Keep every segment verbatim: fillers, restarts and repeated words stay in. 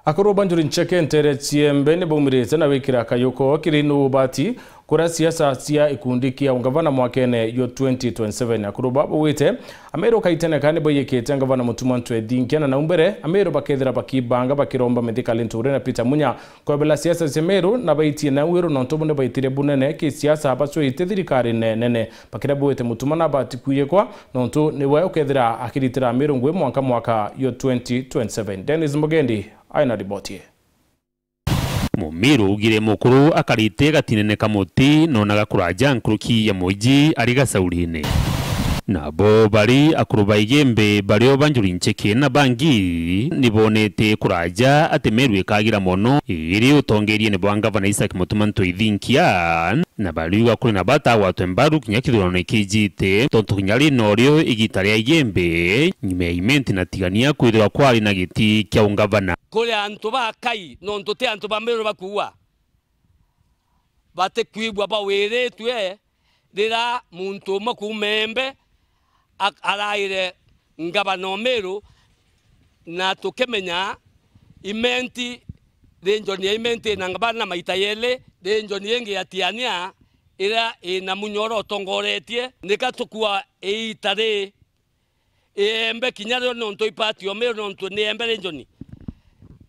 Akuru ba Njuri Ncheke nteere cia Igembe ni baumirite na gwikira kayuko kiri nu ubati kuria siasa cia ikundi kia ungavana mwakene jwa twenty twenty-seven. Akuru ba baugite Ameru kaitene ka ni baiyikite ngavana Mutuma M'Ethingia, na nau mbere Ameru bakethira bakibanga bakiromba mithikali nture na Peter Munya kwebela siasa cia Meru, na baitie nau iru nontu buni baitire bunene ki siasa bacwite thirikari nene. Bakiria bwite Mutuma na bati kwiyikwa nontu niwe ukethira akiritira Ameru ngui mwanka mwaka yo twenty twenty-seven. Dennis Mugendi aina riboti ii. Mumiru ugire mukuru akarite gatinene ka muti nonaga kuraja nkuruki ya mwiji ari gacaurine. Nabo bari akuru ba Igembe bario ba Njuri Ncheke na bangi nibonete kuraja ati Meru ikagira mono iri utongeriene bwa ngavana Isaac Mutuma M'Ethingia, na bariuga kuri na bata agwatwe mbaru kinya kithurano kijite, tontu kinya ri norio igita ria Igembe nyuma ya Imenti na Tigania kwithirwa kwari na giti kia ungavana. Kuri antu ba Kai, nontu ti antu ba Meru bakuua, batikwigua bawiritue riria muntu umwe kuuma Igembe ak-, araire ngavana o Meru, na tukimenya Imenti, region ya Imenti ina ngavana maita yeli, region ingi ya Tigania iria ina Munya uria utongoretie. Nika tukua iita ri Igembe kinya rio nontu ipati o Meru nontu ni Igembe region.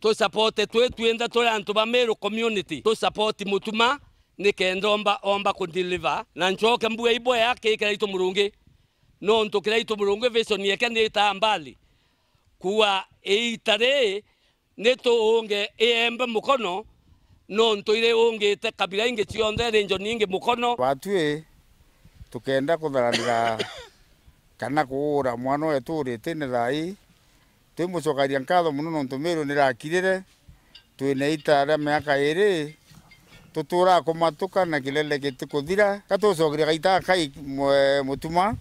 Tu support twi twinthe turi antu ba Meru community. Tu support Mutuma nikenda omba, omba ku deliver. Na ncoke mbuge ibwea ki Kiraitu Murungi. Nontu Kiraitu Murungi vision yake ni itaa mbali. Kuua iita ri ni tuunge Igembe mukono, nontu iri ungite kabila ingi cionthe, region ingi mukono. Batwi tukenda kutharanira kana kuura mwana wetu uritine thaa ii, twimucokaria nkatho mono nontu Meru nirakirire, twina ita ria miaka iri, tuturaa kumatuka na kilele gitikuthira. Ka tucokeria gaita Kai mwe-, Mutuma,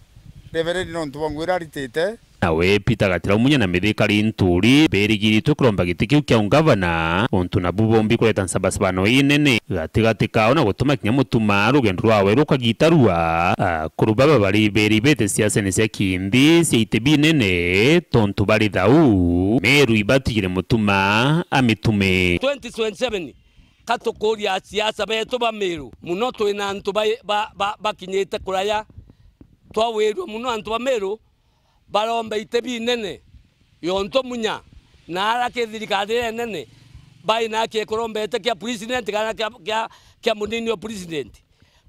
Reverend, nontu bwa ngwira aritite. Nawe Peter Gatira Munya na Mithika Linturi berigiritwe kuromba giti kiu kia ungavana, untu nabu bombi kureta nsabasabano inene gatigati kao na gutuma kinya Mutuma rugendo rwawe rukagitarua. Akuru baba bari beribete siasene cia kinthi cia iti binene, tontu bari thau Meru ibatigire Mutuma amitume. Twenty twenty-seven, ka tukuria asiasa betu ba Meru, muno twina antu ba, ba, ba, bakinyite kuraya. Twawirua muno antu ba Meru baromba iti binene, yontu Munya na ara ki thirikari iria nene, baina aki ya kuromba iti kia president kana kia, kia, kia munini o president.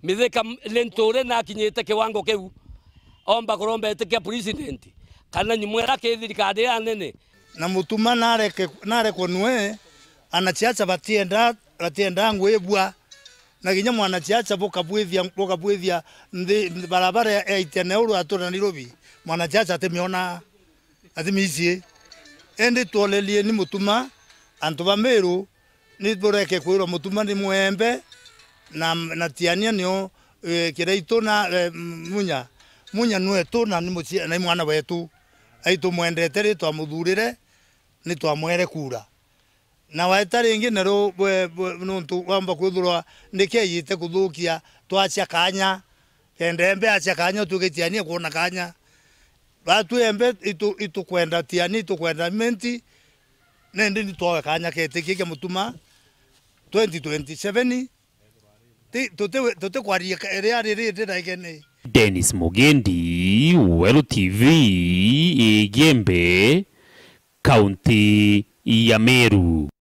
Mithika Linturi nakinyite kiwango kiu, omba kuromba iti kia president, kana nyuma era ki thirikari iria nene. Na Mutuma nareke, narekwe nwe, anasiasa batienda, batienda ngwibua. Na kinya mwanasiasa bukabwithia, bukabwithia nthi, barabara ya eighty na uru atura Nairobi, mwanasiasa atimiona, atimicii. Indi twolelieni Mutuma, antu ba Meru, ni bureke kwirwa Mutuma ni Mwembe, na, na Tiania nio, eh, Kiraitu na, eh, Munya. Munya nwetu na ni mucia-, na ni mwana wetu. Ai tumwendete ri twamuthurire, ni twamwere kura. Na waita ringi naru bwe, bwe, nuntu wamba kwithirwa niki aiyite kuthukia, twacia kanya, kenda Embe acia kanya, utwike Tiania kwona kanya. Batwi Embe itu-, itukwenda Tiania, itukwenda Imenti, nindi ni twawe kanya ketikia kia Mutuma twenty twenty-seven. Ti, tuti, tutikwaria ka-, ria riri ndiraigene. Dennis Mugendi, Weru T V, Igembe, kaunti ya Meru.